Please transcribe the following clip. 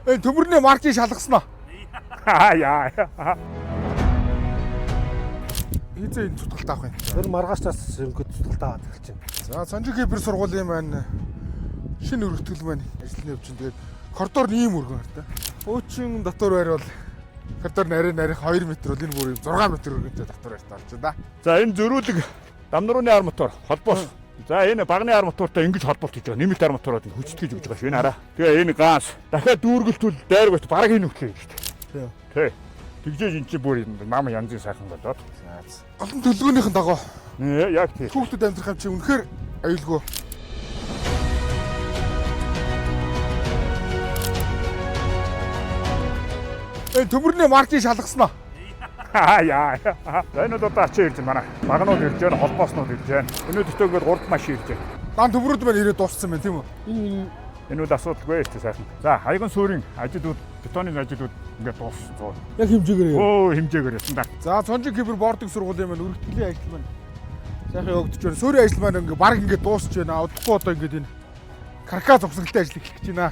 Энэ төмөрний маркийг шалгасан аа. Яа. Хизээ энэ цутгалт авах юм. Тэр маргааш тас өнгөд цутгалт аваад эхэлж байна. За, Сонжин Кипр сургуулийн маань шинэ өргөтгөл маань ажлын явж байна. Тэгээд коридор нь ийм өргөн хартай. Хуучин дотор байр бол коридор нарийн нарийнх 2 м бол энэ бүр ийм 6 м өргөнтэй дотор байртай болж байна да. За, энэ зөрүүлэг дамнрууны арматур холбоос. За, энэ багны арматуртай ингэж холболт хийж байгаа. Нэмэлт арматурууд ингэ хүчтгэж өгч байгаа шүү. Энэ хараа. Тэгээ энэ газ дахиад дүүргэлтүүл дайргүйт бараг энэ хөтлөө гэж шүү дээ. Тий. Тэгжээж эн чинь бүр юм нам янзын сайхан болоод. За. Олон төлөвлөгөөнийхэн дагуу Яг тий. хүүхдүүд амьдрах юм чи үнэхээр аюулгүй. Энэ төмөрний маркийг шалгасан аа. Яа. За, энэ одоо ачаа ирж байна манай. Багнууд ирж байна, холбооснууд ирж байна. Өнөөдөртөө ингээд 3 машин ирж байна. Дан төмрүүд маань ирээд дууссан байна, тийм үү? Энэ бол асуудалгүй шүү дээ, сайхан. За, хаяган суурийн ажилууд, бетоны ажилууд ингээд дууссан. Зөө. Яг хэмжээгээр. Өө, хэмжээгээр стандарт. За, Цонжин Кипр бордыг сургуулийн маань өргөтгөлийн ажил маань сайхан явагдаж байна. Суурийн ажил маань ингээ баг ингээ дуусч байна. Удахгүй одоо ингээ энэ каркас зогсолтын ажил эхлэх гэж байна.